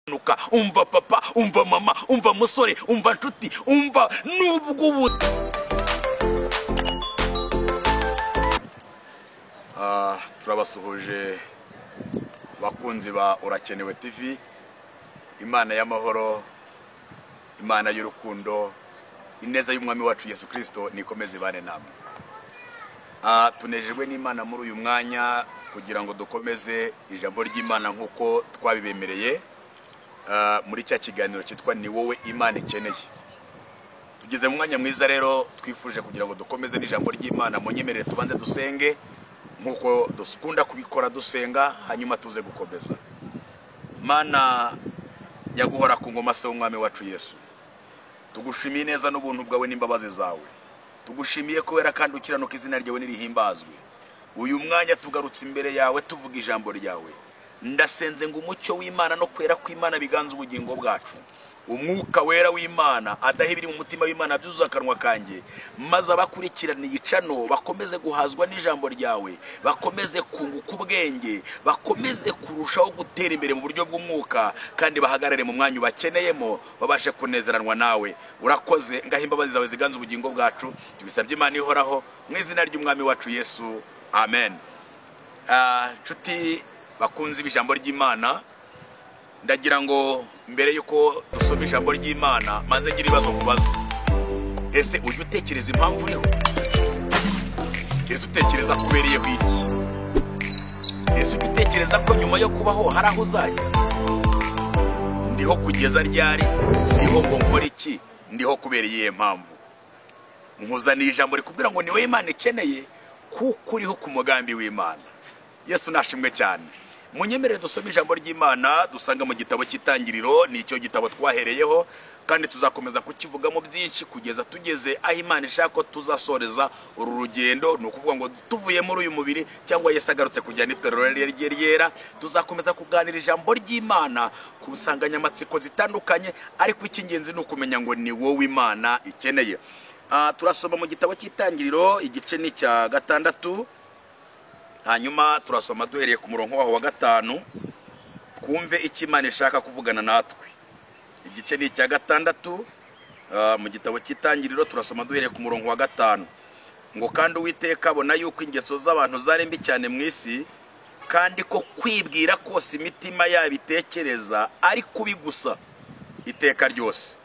Nuka umva papa, umva mama, umva musore, umva nshuti, umva nubwo ubu turabasuhuje bakunzi ba Urakenewe TV. Imana y'amahoro, Imana y'urukundo, ineza y'umwami wacu Yesu Kristo nikomeze ibane namwe. Tunejejwe n'Imana muri uyu mwanya kugira ngo dukomeze ijambo ry'Imana nk'uko twabibemereye muri cya kiganiro cyitwa Ni Wowe Imana Ikeneye. Tugeze mu mwanya mwiza rero, twifuje kugira ngo dukomeze n'ijambo ry'Imana. Munyemerere tubanze dusenge nk'uko dukunda kubikora dusenga, hanyuma tuze gukomeza. Mana nyaguhora ku ngoma, se w'umwami wacu Yesu, tugushimiye neza n'ubuntu bwawe n'imbabazi zawe. Tugushimiye kubera kandi ukiranuka, izina ryawe nirihimbazwe. Uyu mwanya tugarutse imbere yawe tuvuga ijambo ryawe. Ndasenze ngo umucyo w'Imana no kwera kw'Imana biganze ubugingo bwacu. Umwuka wera w'Imana adaha ibiri mu mutima w'Imana byuzuye akanwa kanjye, maze abakurikirana iyicano bakomeze guhazwa n'ijambo ryawe, bakomeze kunguka ubwenge, bakomeze kurushaho gutera imbere mu buryo bw'umwuka, kandi bahagarare mu mwanya bakeneyemo, babashe kunezeranwa nawe. Urakoze, ngaho imbabazi zawe ziganze ubugingo bwacu. Tubisabye Imana ihoraho mu izina ry'umwami wacu Yesu, amen. Nshuti bakunzi b'ijambo ry'Imana, ndagira ngo mbere yuko dusoma ijambo ry'Imana manze ngira ibibazo nkubaza. Ese ujya utekereza impamvu uriho? Ese utekereza ko ubereyeho iki? Ese ujya utekereza ko nyuma yo kubaho hari aho uzajya? Ndiho kugeza ryari? Ndiho ngo nkore iki? Ndiho kubera iyihe mpamvu? Nkuzaniye ijambo rikubwira ngo ni wowe Imana ikeneye, kuko uriho ku mugambi w'Imana. Yesu nashimwe cyane. Munyemerere dusome ijambo ry'Imana dusanga mu gitabo cy'Itangiriro. Ni icyo gitabo twahereyeho kandi tuzakomeza kukivugamo byinshi kugeza tugeze aho Imana ishaka ko tuzasoreza uru rugendo. Ni ukuvuga ngo tuvuye muri uyu mubiri cyangwa Yesu agarutse kujyana itorero rye ryera, tuzakomeza kuganira ijambo ry'Imana ku nsanganyamatsiko zitandukanye, ariko icy'ingenzi ni ukumenya ngo ni wowe Imana ikeneye. Turasoma mu gitabo cy'Itangiriro, igice ni icya 6, hanyuma turasoma duhereye ku murongo waho wa 5, twumve icyo Imana ishaka kuvugana natwe. Igice ni icya 6 mu gitabo cy'Itangiriro, turasoma duhereye ku murongo wa 5. Ngo kandi Uwiteka abona yuko ingeso z'abantu zari mbi cyane mu isi, kandi ko kwibwira kose imitima yabo itekereza ari kubi gusa iteka ryose.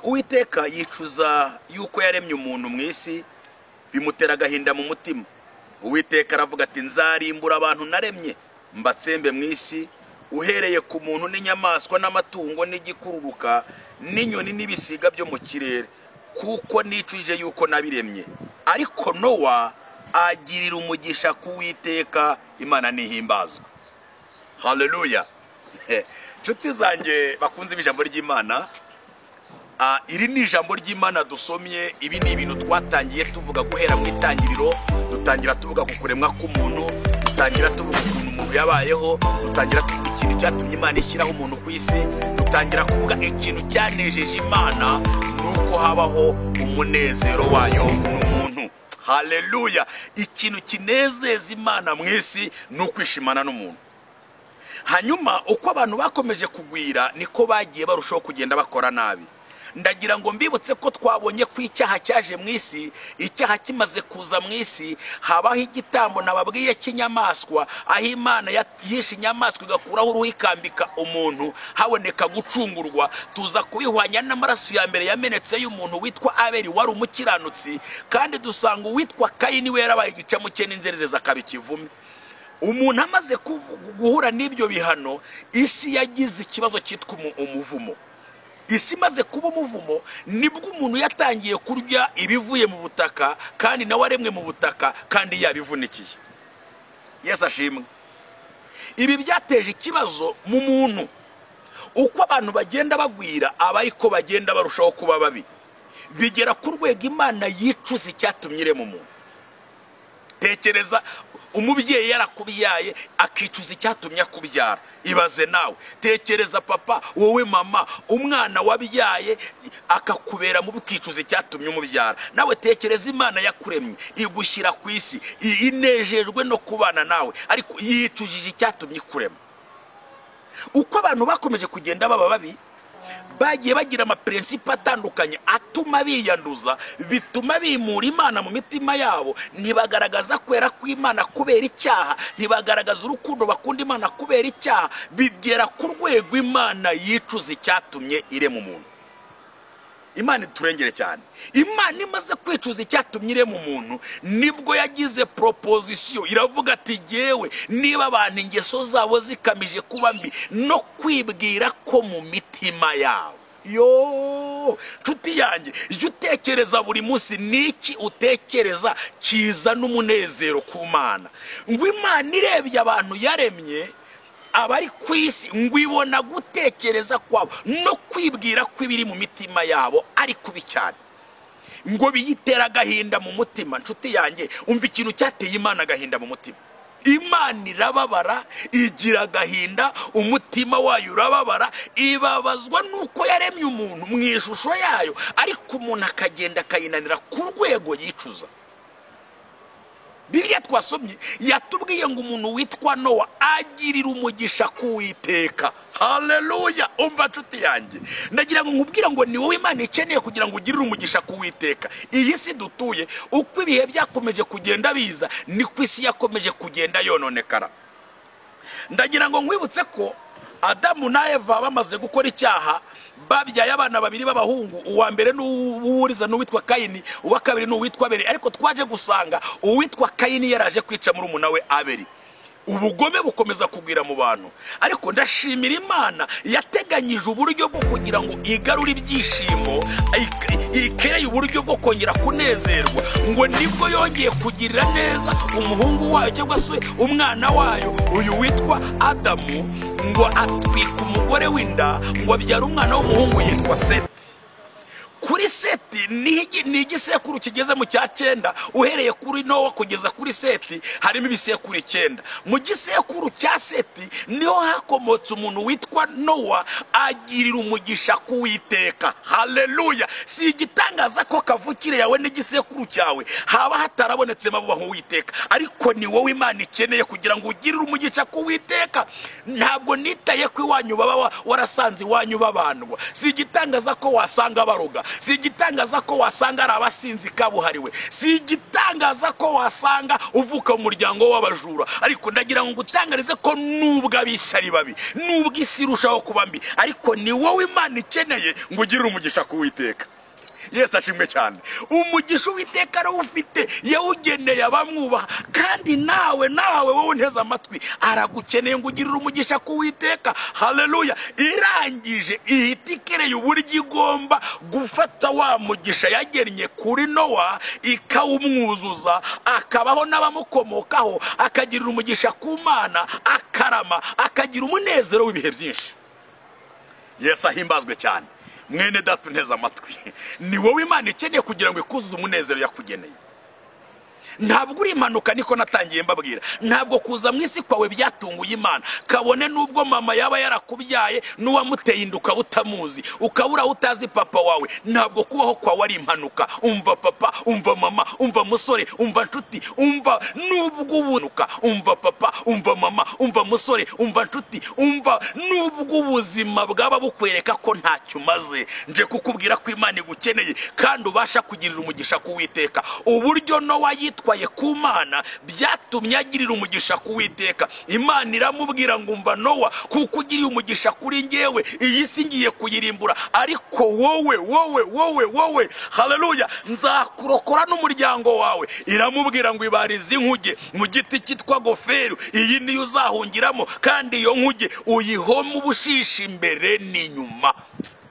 Uwiteka yicuza yuko yaremye umuntu mu isi, bimutera agahinda mu mutima. Uwiteka aravuga ati nzarimbura abantu naremye mbatsembe mu isi, uhereye ku muntu n'inyamaswa n'amatungo n'igikururuka n'inyoni n'ibisiga byo mu kirere, kuko nicujije yuko nabiremye. Ariko Nowa agirira umugisha ku Uwiteka, Imana nihimbazwe. Haleluya. Nshuti zanjye bakunze ijambo ry'Imana, iri ni ijambo ry'Imana dusomye. Ibi ni ibintu twatangiye tuvuga guhera mu itangiriro. Dutangira tuvuga ku kuremwa k'umuntu, dutangira tuvuga ukuntu umuntu yabayeho, dutangira tuvuga ikintu cyatumye Imana ishyiraho umuntu ku isi, dutangira kuvuga ikintu cyanejeje Imana nuko habaho umunezero wayo n'umuntu. Haleluya. Ikintu kinezeza Imana mu isi ni ukwishimana n'umuntu. Hanyuma uko abantu bakomeje kugwira niko bagiye barushaho kugenda bakora nabi. Ndagira ngo mbibutse ko twabonye ko icyaha cyaje mu isi. Icyaha kimaze kuza mu isi habaho igitambo nababwiye cy'inyamaswa, aho Imana yishe inyamaswa igakuraho uruhu ikambika umuntu, haboneka gucungurwa. Tuza kubihwanya n'amaraso ya mbere yamenetse y'umuntu witwa Abeli wari umukiranutsi, kandi dusanga uwitwa Kayini we yarabaye igicamuke n'inzererezi akaba ikivume. Umuntu amaze guhura n'ibyo bihano, isi yagize ikibazo cyitwa umuvumo. Isi imaze kuba umuvumo, nibwo umuntu yatangiye kurya ibivuye mu butaka, kandi nawe aremwe mu butaka, kandi yabivunikiye. Yesu ashimwe. Ibi byateje ikibazo mu muntu. Uko abantu bagenda bagwira, aba ariko bagenda barushaho kuba babi, bigera ku rwego Imana yicuza icyatumye irema umuntu. Tekereza umubyeyi yarakubyaye akicuza icyatumye akubyara. Ibaze nawe. Tekereza papa, wowe mama, umwana wabyaye akakubera mubi ukicuza icyatumye umubyara. Nawe tekereza Imana yakuremye igushyira ku isi, inejejwe no kubana nawe, ariko yicujije icyatumye ikurema. Uko abantu bakomeje kugenda baba babi, bagiye bagira amaprincipe atandukanye atuma biyanduza, bituma bimura Imana mu mitima yabo. Ntibagaragaza kwera kw'Imana kubera icyaha, ntibagaragaza urukundo bakunda Imana kubera icyaha. Bigera ku rwego Imana yicuza icyatumye irema umuntu. Imana iturengere cyane. Imana imaze kwicuza icyatumye irema umuntu, nibwo yagize proposition, iravuga ati jyewe niba abantu ingeso zabo zikamije kuba mbi no kwibwira ko mu mitima yabo. Yo nshuti yanjye, jya utekereza buri munsi niki utekereza kizana umunezero ku Mana. Ngo Imana irebye abantu yaremye abari ku isi, ngo ibona gutekereza kwabo no kwibwira ko ibiri mu mitima yabo ari kubi cyane, ngo biyitera agahinda mu mutima. Nshuti yanjye, umva ikintu cyateye Imana agahinda mu mutima. Imana irababara, igira agahinda, umutima wayo urababara, ibabazwa nuko yaremye umuntu mu ishusho yayo, ariko umuntu akagenda akayinanira ku rwego yicuza. Bibiliya twasomye yatubwiye ngo umuntu witwa Nowa agirira umugisha k'Uwiteka. Haleluya! Umva nshuti yanjye, ndagira ngo nkubwire ngo ni wowe Imana ikeneye kugira ngo ugirire umugisha k'Uwiteka. Iyi si dutuye, uko ibihe byakomeje kugenda biza, niko isi yakomeje kugenda yononekara. Ndagira ngo nkwibutse ko Adamu na Eva bamaze gukora icyaha, babyaye abana babiri b'abahungu. Uwa mbere n'uwuriza n'uwitwa Kayini, uwa kabiri n'uwitwa Abeli. Ariko twaje gusanga uwitwa Kayini yaraje kwica murumuna we Abeli. Ubugome bukomeza kugwira mu bantu. Ariko ndashimira Imana yateganyije uburyo bwo kugira ngo igarure ibyishimo, ikereye uburyo bwo kongera kunezerwa. Ngo nibwo yongeye kugirira neza umuhungu wayo cyangwa se umwana wayo uyu witwa Adamu, ngo atwika umugore w'inda, ngo abyara umwana w'umuhungu yitwa Seti. Kuri Seti ni igisekuru kigeze mu cya 9, uhereye kuri Nowa kugeza kuri Seti harimo ibisekuru 9. Mu gisekuru cya Seti niho hakomotse umuntu witwa Nowa, agirira umugisha k'Uwiteka. Haleluya! Si igitangaza ko kavukire yawe n'igisekuru cyawe haba hatarabonetsemo abo Uwiteka, ariko ni wowe Imana ikeneye kugira ngo ugirire umugisha k'Uwiteka. Ntabwo nitaye ko iwanyu baba warasanze iwanyu babandwa. Si igitangaza ko wasanga baroga. Si igitangaza ko wasanga ari abasinzi kabuhariwe. Si igitangaza ko wasanga uvuka mu muryango w'abajura. Ariko ndagira ngo ngutangarize ko nubwo abisi ari babi, nubwo isi irushaho kuba mbi, ariko ni wowe Imana ikeneye ngo ugirire umugisha k'Uwiteka. Yesu ashimwe cyane. Umugisha Uwiteka arawufite, yawugeneye abamwubaha. Kandi nawe wowe unteze amatwi, aragukeneye ngo ugirire umugisha k'Uwiteka. Haleluya! Irangije ihita ikereye uburyo igomba gufata wa mugisha yagennye kuri Nowa, ikawumwuzuza, akabaho n'abamukomokaho, akagirira umugisha ku Mana, akarama, akagira umunezero w'ibihe byinshi. Yesu ahimbazwe cyane. Mwene data unteze amatwi, ni wowe Imana ikeneye kugira ngo ikuzuze umunezero yakugeneye. Ntabwo uri impanuka, niko natangiye mbabwira. Ntabwo kuza mu isi kwawe byatunguye Imana. Kabone nubwo mama yaba yarakubyaye n'uwamuteye inda ukaba utamuzi, ukabura utazi papa wawe, ntabwo kubaho kwawe ari impanuka. Umva papa, umva mama, umva musore, umva nshuti, umva nubwo ubunuka. Umva papa, umva mama, umva musore, umva nshuti, umva nubwo ubuzima bwaba bukwereka ko ntacyo umaze. Nje kukubwira ko Imana igukeneye kandi ubasha kugirira umugisha k'Uwiteka. Uburyo Nowa yitwaye ku Mana byatumye agirira umugisha k'Uwiteka. Imana iramubwira ngo umva Nowa, kuko ugiriye umugisha kuri njyewe, iyi si ngiye kuyirimbura, ariko wowe wowe wowe wowe, haleluya, nzakurokora n'umuryango wawe. Iramubwira ngo ibarize inkuge mu giti cyitwa goferu, iyi niyo uzahungiramo, kandi iyo nkuge uyihome ubushishi imbere n'inyuma.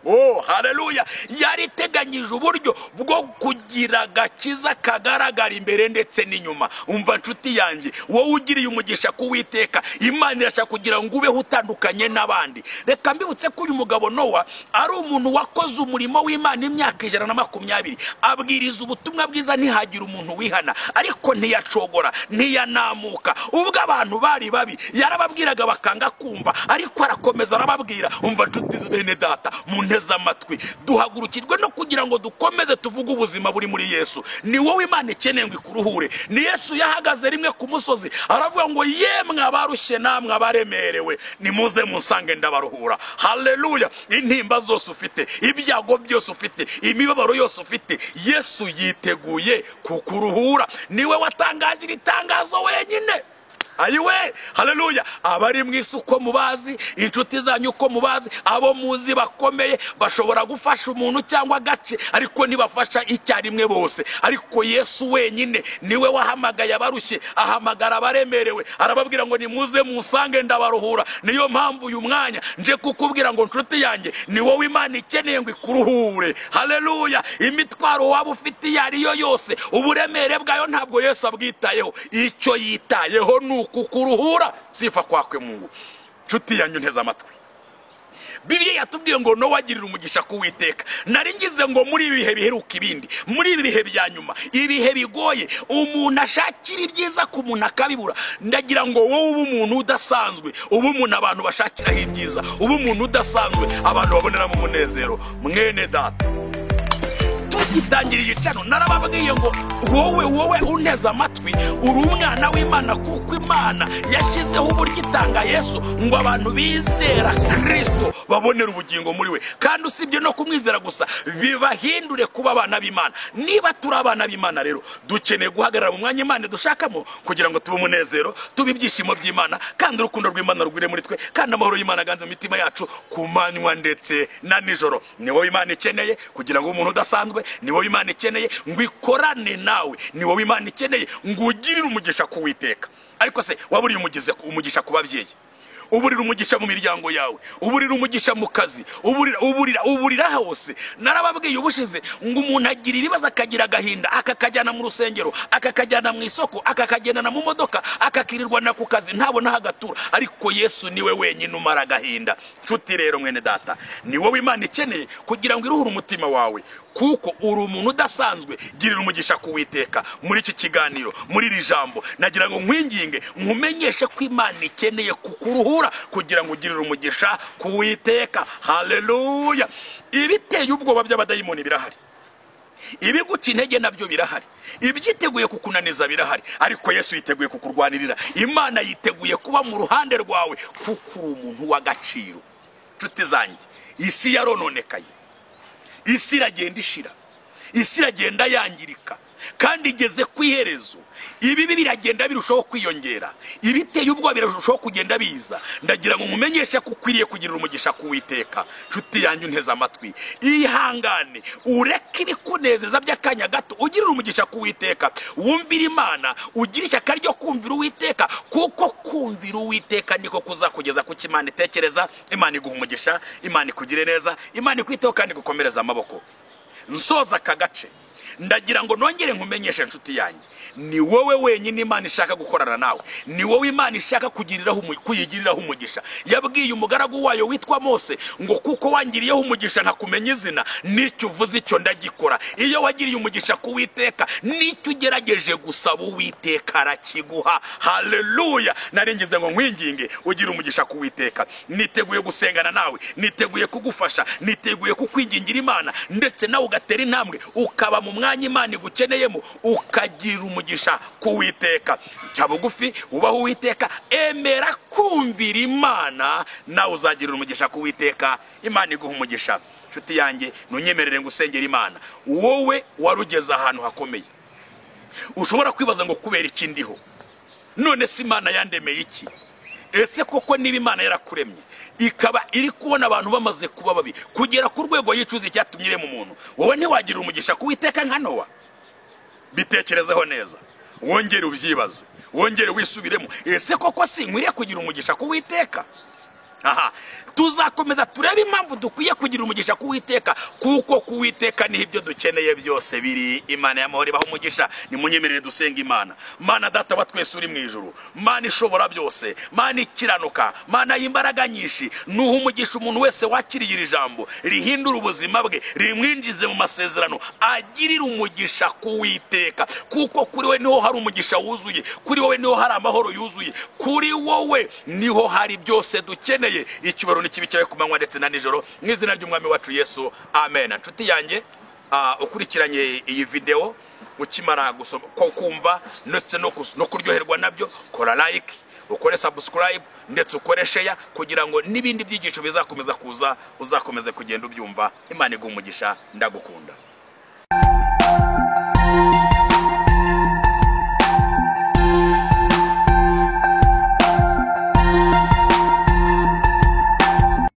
Oh, haleluya! Yari iteganyije uburyo bwo kugira agakiza kagaragara imbere ndetse n'inyuma. Umva nshuti yanjye, wowe ugiriye umugisha k'Uwiteka, Imana irashaka kugira ngo ubeho utandukanye n'abandi. Reka mbibutse ko uyu mugabo Nowa ari umuntu wakoze umurimo w'Imana imyaka 120, abwiriza ubutumwa bwiza ntihagire umuntu wihana, ariko ntiyacogora, ntiyanamuka. Ubwo abantu bari babi yarababwiraga bakanga kumva, ariko arakomeza arababwira. Umva nshuti bene data, Unteze amatwi, duhagurukirwe no kugira ngo dukomeze tuvuge ubuzima buri muri Yesu. Ni wowe Imana ikeneye ngo ikuruhure. Ni Yesu yahagaze rimwe ku musozi aravuga ngo yemwe abarushye namwe abaremerewe, nimuze musange ndabaruhura. Haleluya! Intimba zose ufite, ibyago byose ufite, imibabaro yose ufite, Yesu yiteguye kukuruhura. Niwe watangaje iri tangazo wenyine. Ayiwe, haleluya! Abari mu isi uko mubazi, inshuti zanyu uko mubazi, abo muzi bakomeye bashobora gufasha umuntu cyangwa agace, ariko ntibafasha icyarimwe bose. Ariko Yesu wenyine niwe wahamagaye abarushye, ahamagara abaremerewe, arababwira ngo nimuze musange ndabaruhura. Niyo mpamvu uyu mwanya nje kukubwira ngo nshuti yanjye, ni wowe Imana ikeneye ngo ikuruhure. Haleluya! Imitwaro waba ufite iyo ariyo yose, uburemere bwayo ntabwo Yesu abwitayeho. Icyo yitayeho ni kukuruhura. Sifa kwakwe Mungu. Nshuti yanyu nteze amatwi, Bibiliya yatubwiye ngo Nowa agirira umugisha ku Uwiteka. Nari ngize ngo muri ibi bihe biheruka ibindi, muri ibi bihe bya nyuma, ibihe bigoye, umuntu ashakira ibyiza ku muntu akabibura. Ndagira ngo wowe ube umuntu udasanzwe, ube umuntu abantu bashakiraho ibyiza, ube umuntu udasanzwe abantu baboneramo umunezero. Mwene data, tugitangira igicano narababwiye ngo wowe unteze amatwi, uri umwana w'Imana, kuko Imana yashyizeho uburyo itanga Yesu ngo abantu bizera Kristo babonere ubugingo muri we. Kandi usibye no kumwizera gusa, bibahindure kuba abana b'Imana. Niba turi abana b'Imana rero, dukeneye guhagarara mu mwanya Imana dushakamo kugira ngo tube umunezero, tube ibyishimo by'Imana, kandi urukundo rw'Imana rugwire muri twe, kandi amahoro y'Imana aganze mu mitima yacu ku manywa ndetse na nijoro. Ni wowe Imana ikeneye kugira ngo umuntu udasanzwe, ni wowe Imana ikeneye ngo ikorane nawe, ni wowe Imana ikeneye ngo ugirire umugisha ku Uwiteka. Ariko se waburiye umugisha ku babyeyi, uburira umugisha mu miryango yawe, uburira umugisha mu kazi, uburira hose. Narababwiye ubushize ngo umuntu agira ibibazo, akagira agahinda, akakajyana mu rusengero, akakajyana mu isoko, akakagendana mu modoka, akakirirwana ku kazi, ntabona aho agatura. Ariko Yesu niwe wenyine umara agahinda. Nshuti rero mwene data, ni wowe Imana ikeneye kugira ngo iruhure umutima wawe, kuko uri umuntu udasanzwe. Girira umugisha ku Uwiteka. Muri iki kiganiro, muri iri jambo, nagira ngo nkwinginge nkumenyeshe ko Imana ikeneye kukuruhura kugira ngo ugirire umugisha ku Uwiteka. Haleluya! Ibiteye ubwoba by'abadayimoni birahari, ibiguca intege nabyo birahari, ibyiteguye kukunaniza birahari, ariko Yesu yiteguye kukurwanirira. Imana yiteguye kuba mu ruhande rwawe, kuko uri umuntu w'agaciro. Nshuti zanjye, isi yarononekaye, isi iragenda ishira, isi iragenda yangirika, kandi igeze ku iherezo. Ibibi biragenda birushaho kwiyongera, ibiteye ubwoba birushaho kugenda biza. Ndagira ngo nkumenyeshe ko ukwiriye kugirira umugisha ku Uwiteka. Nshuti yanjye unteze amatwi, ihangane, ureke ibikunezeza by'akanya gato, ugirire umugisha ku Uwiteka, wumvire Imana, ugire ishyaka ryo kumvira Uwiteka, kuko kumvira Uwiteka niko kuzakugeza ku cyo Imana itekereza. Imana iguha umugisha, Imana ikugire neza, Imana ikwiteho kandi igukomereze amaboko. Nsoza aka gace, ndagira ngo nongere nkumenyeshe nshuti yanjye, ni wowe wenyine Imana ishaka gukorana nawe, ni wowe Imana ishaka kuyigiriraho umugisha. Yabwiye umugaragu wayo witwa Mose ngo kuko wangiriyeho umugisha nkakumenya izina, n'icyo uvuze icyo ndagikora. Iyo wagiriye umugisha ku Uwiteka, n'icyo ugerageje gusaba Uwiteka arakiguha. Haleluya! Naringize ngo nkwinginge ugire umugisha ku Uwiteka. Niteguye gusengana nawe, niteguye kugufasha, niteguye kukwingingira Imana, ndetse nawe ugatera intambwe ukaba mu mwanya Imana igukeneyemo, ukagira umugisha ku Uwiteka. Ca bugufi, ubaho Uwiteka, emera kumvira Imana, nawe uzagirira umugisha ku Uwiteka. Imana iguha umugisha. Nshuti yanjye, ntunyemerere ngo usengere Imana. Wowe warugeze ahantu hakomeye, ushobora kwibaza ngo kubera iki ndiho? None se Imana yandemeye iki? Ese koko niba Imana yarakuremye, ikaba iri kubona abantu bamaze kuba babi kugera ku rwego yicuza icyatumye irema umuntu, wowe ntiwagira umugisha ku Uwiteka nka Nowa? Bitekerezeho neza, wongere ubyibaze, wongere wisubiremo. Ese koko sinkwiriye kugira umugisha ku Uwiteka? Aha tuzakomeza turebe impamvu dukwiye kugira umugisha ku Uwiteka, kuko ku Uwiteka niho ibyo dukeneye byose biri. Imana y'amahoro ibahe umugisha. Nimunyemerere dusenga Imana. Mana data wa twese uri mu ijuru, Mana ishobora byose, Mana ikiranuka, Mana y'imbaraga nyinshi, nuha umugisha umuntu wese wakiriye iri jambo rihindura ubuzima bwe, rimwinjize mu masezerano, agirire umugisha ku Uwiteka, kuko kuri we niho hari umugisha wuzuye, kuri wowe niho hari amahoro yuzuye, kuri wowe niho hari byose dukeneye. gikomeye. Icyubahiro n'ikibi cyawe ku manywa ndetse na nijoro, mu izina ry'Umwami wacu Yesu, amen. Nshuti yanjye ukurikiranye iyi video, ukimara gusoma ko kumva ndetse no kuryoherwa nabyo, kora like, ukore subscribe ndetse ukore share, kugira ngo n'ibindi byigisho bizakomeza kuza uzakomeze kugenda ubyumva. Imana iguhe umugisha, ndagukunda.